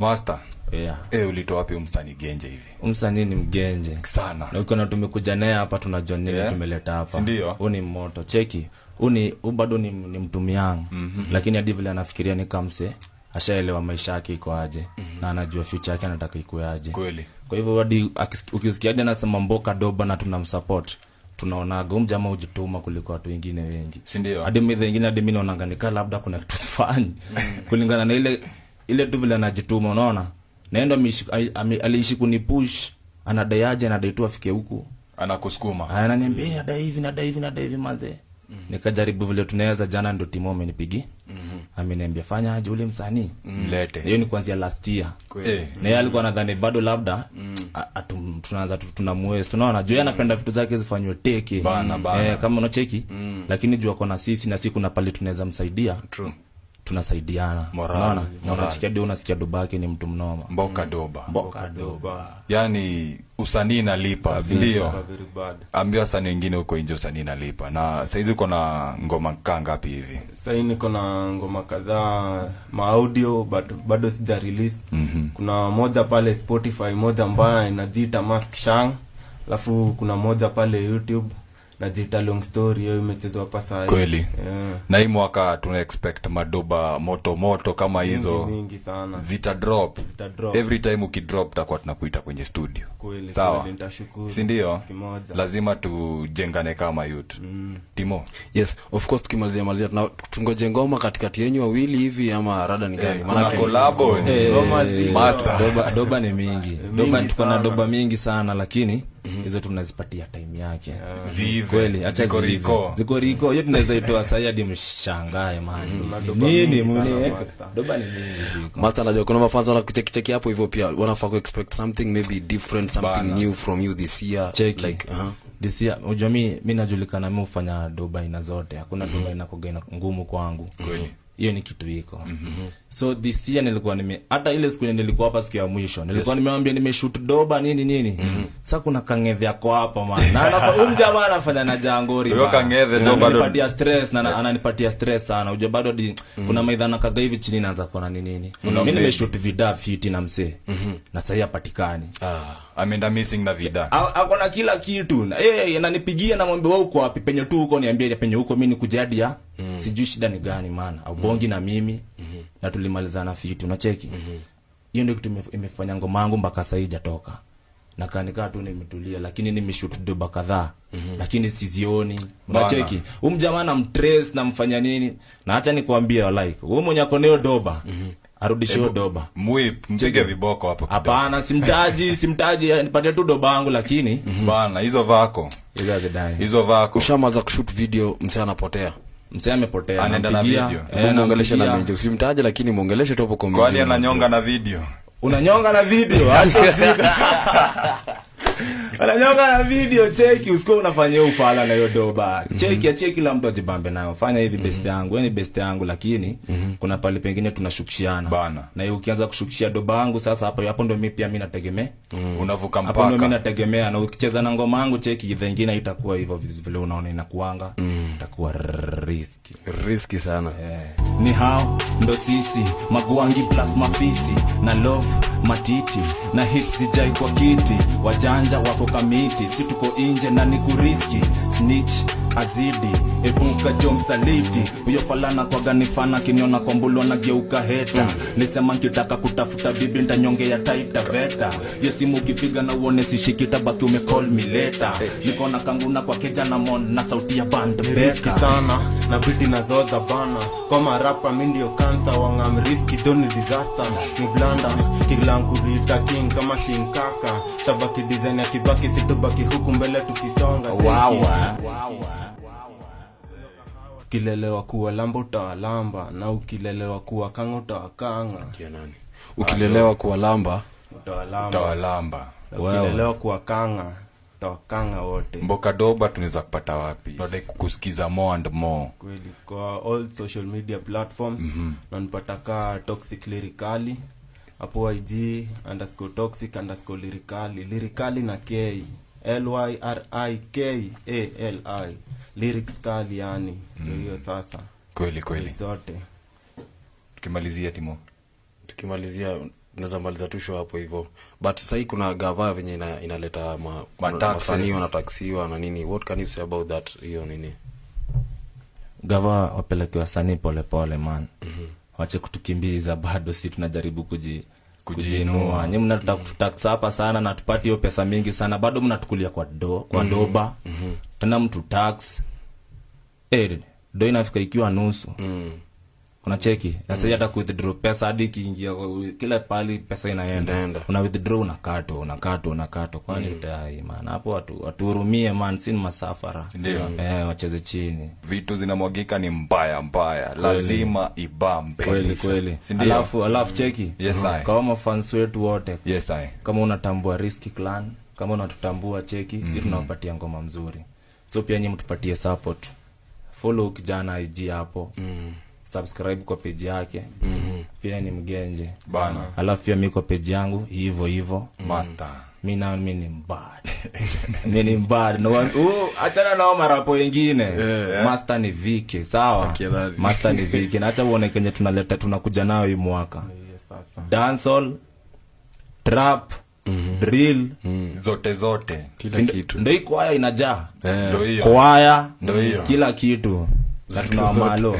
Master. Yeah. Eh, ulitoa wapi msanii genje hivi? Msanii ni mgenje Sana. Na ukiona tumekuja naye hapa, tunajua nini tumeleta hapa. Si ndio? Huu ni moto. Cheki, huu bado ni mtu young, lakini hadi vile anafikiria ni kamse ashaelewa maisha yake iko aje, na anajua future yake anataka ikuwe aje. Kwa hivyo hadi ukisikia hadi anasema mboka doba na tunamsupport, tunaonaga huyu mjamaa hujituma kuliko watu wengine wengi. Si ndio? Hadi mimi wengine, hadi mimi naonaga nikaa labda kuna kitu sifanyi kulingana na ile ile tu vile anajituma, unaona. Na yeye ndo aliishi kunipush, anadai aje, anadai tu afike huku. Anakusukuma. Ananiambia, "Eh, nadai hivi, nadai hivi, nadai hivi, manze." Nikajaribu vile tunaweza. Jana ndo Timo amenipigi, ameniambia, "Fanya aje ule msanii." Mlete. Hiyo ni kuanzia last year. Na yeye alikuwa anadhani bado labda tunaanza tunamwest, unaona, juu yeye anapenda vitu zake zifanywe teke. Bana, bana. Eh, kama unacheki, lakini juu ako na sisi na si kuna pale tunaweza msaidia, tunasaidiana. Morale, Unaona, na morale. unasikia hadi unasikia doba yake ni mtu mnoma. Mboka doba. Mboka doba. Yaani usanii inalipa, si ndio? Very bad. Ambia wasanii wengine huko nje usanii inalipa. Na saizi uko na ngoma kaa ngapi hivi? Sahii niko na ngoma kadhaa, maaudio, but bado sija release. Kuna moja pale Spotify, moja mbaya inajiita Mask Shang, alafu kuna moja pale YouTube najiita Long Story, hiyo imechezwa hapa saa hii. Kweli. Yeah. Na hii mwaka tuna expect madoba moto moto kama hizo. Mingi, mingi sana. Zita drop. Zita drop. Every time ukidrop takuwa tunakuita kwenye studio. Kweli, Sawa. kweli, nitashukuru. Si ndio? Kimoja. Lazima tujengane kama youth. Timo. Yes, of course, tukimalizia malizia, tungoje ngoma katikati yenyu wawili hivi ama rada ni gani? Eh, kuna collabo. Ngoma ziko. Master. Doba ni mingi. Doba, tuko na sana. Doba mingi sana, lakini hizo tunazipatia time yake. Ziive. Kweli, acha Ziko ziive. riko. Ziko riko. Hiyo tunaweza itoa sahii hadi mshangae, man. Kuna doba Nini mingi muni, sana, eh? master. Doba ni mingi ziko. Master, najua kuna mafans wanakuchekicheki hapo hivyo pia, wanafaa kuexpect something maybe different, something Bana. new from you this year. Cheki. Like, This year, unajua mi najulikana, mi hufanya doba aina zote. Hakuna doba inakoga ina ngumu kwangu. Hiyo ni kitu iko. So this year nilikuwa nime, hata ile siku yenye nilikuwa hapa, siku ya mwisho, nilikuwa nimewambia nimeshoot doba nini nini. Sasa kuna kang'ethe yako hapa, man, na huyu mjamaa anafanya na jangori, Huyo man. kang'ethe ndo bado- Ananipatia stress na ananipatia stress sana. Unajua bado hadi kuna maidhana kaga hivi chini, naanza kuona ni nini. Mimi nimeshoot vida fiti na msee na sahii hapatikani. Ah. Ameenda missing na vida. Ako na kila kitu. Na yeye ananipigia, namwambia, "Wewe uko wapi? Penye tu huko niambie penye huko, mimi nikuje hadi ya sijui shida ni gani, maana aubongi na mimi na tulimalizana fiti." Unacheki, hiyo ndio kitu imefanya ngoma yangu mpaka sahii ijatoka na kanikaa tu nimetulia, lakini nimeshoot doba kadhaa, lakini sizioni. Unacheki, huyu mjamaa namtrace, namfanya nini, na acha nikwambie, like, huyu mwenye ako nayo doba arudishe hiyo doba. Mwip, mpige viboko hapo kidogo. Hapana, simtaji, simtaji, nipatie tu doba yangu, lakini Bana, hizo vako. Hizo hazidai. Hizo vako. Ushamaliza kushoot video, msee anapotea. Msee amepotea. Anaenda na Nampigia, video. eh, Muongeleshe na nampigia. Menje, usimtaje, lakini muongeleshe tu hapo kwa Kwani Menje. ananyonga na video? Unanyonga na video? Acha ujinga. Unanyonga na video? Cheki, usikuwa unafanya hiyo ufala na hiyo doba. Cheki, achie kila mtu ajibambe nayo. Fanya hivi, best yangu, wewe ni best yangu, lakini kuna pale pengine tunashukishiana. Bana. Na hiyo ukianza kushukishia doba yangu sasa, hapo hapo ndo mimi pia mimi nategemea. Unavuka Hapo ndo mimi mpaka. nategemea. Na ukicheza na ngoma yangu, cheki, vingine itakuwa hivyo vile unaona inakuanga, itakuwa risky. Risky sana. Ni hao ndo sisi, magwangi plus mafisi na love matiti na hips zijai kwa kiti, wajanja wako kamiti, si tuko inje na ni kuriski. Snitch azidi epuka jo msaliti, huyo falana kwa ganifana kiniona kwa mbulu anageuka heta. Nisema nkitaka kutafuta bibi ntanyongea Taita Veta. Yo simu ukipiga na uone sishiki, tabaki umecall me later. Niko na kanguna kwa keja na mon na sauti ya band. Ni risky Beka. Sana na biti na dhodha bana, kwa marapa mi ndio kansa wangam, risky doni disaster ni blunder kilankurita king kama shinkaka tabaki design ya Kibaki, situbaki huku mbele tukisonga. Wawa. Ukilelewa kuwa lamba utawalamba, na ukilelewa kuwa kanga utawakanga. Kia nani? Ukilelewa kuwa lamba Utawalamba. Utawalamba. Na ukilelewa kuwa kanga utawakanga wote. Mboka doba tunaweza kupata wapi? Tunadai kukusikiza more and more. Kweli, kwa all social media platforms nanipata ka Toxic Lyrikali hapo IG, _toxic_lyrikali, lyrikali na k, Lyrikali, lyrics kali yani. Ndio hiyo sasa. Kweli kweli. Zote. Tukimalizia, Timo. Tukimalizia. Tunaweza maliza tu show hapo hivyo, but sahii kuna gava venye inaleta Ma taxes. wasanii wanataxiwa na nini. What can you say about that, hiyo nini? Gava wapeleke wasanii polepole, man. Wache kutukimbiza, bado si tunajaribu Kujiinua. kujiinua. Nyi mnatutax hapa sana na tupati hiyo pesa mingi sana, bado mnatukulia kwa doba. Tena mtu tax, do inafika ikiwa nusu. Unacheki sasa hata kuwithdraw pesa, hadi ikiingia kila pali pesa inaenda. Inaenda. Una withdraw, unakatwa, unakatwa, unakatwa. Kwani mm. Man, hapo watu watuhurumie, man, si ni masufferer. Ndio. Wacheze chini. Vitu zinamwagika ni mbaya mbaya, lazima ibambe. Kweli kweli. Si ndio? Alafu cheki. Yes, I. Kama mafans wetu wote, Yes, I. kama unatambua Risky Clan, kama unatutambua, cheki, si tunawapatia ngoma mzuri, so pia nyi mtupatie support. Follow kijana IG hapo, subscribe kwa page yake. Pia ni mgenje. Bana. Alafu pia mi kwa page yangu hivyo hivyo. Master. Mi nao, mi ni mbad, mi ni mbad. No, achana nao marapo wengine. Master ni Vike, sawa? Takia. Master ni Vike, na acha uone kenye tunaleta, tunakuja nayo hii mwaka. Hiyo sasa. Dancehall, trap, drill. Zote zote. Kila kitu. Ndo hii kwaya inajaa. Ndo hiyo. Kwaya. Ndo hiyo. Kila kitu na tunawamalo.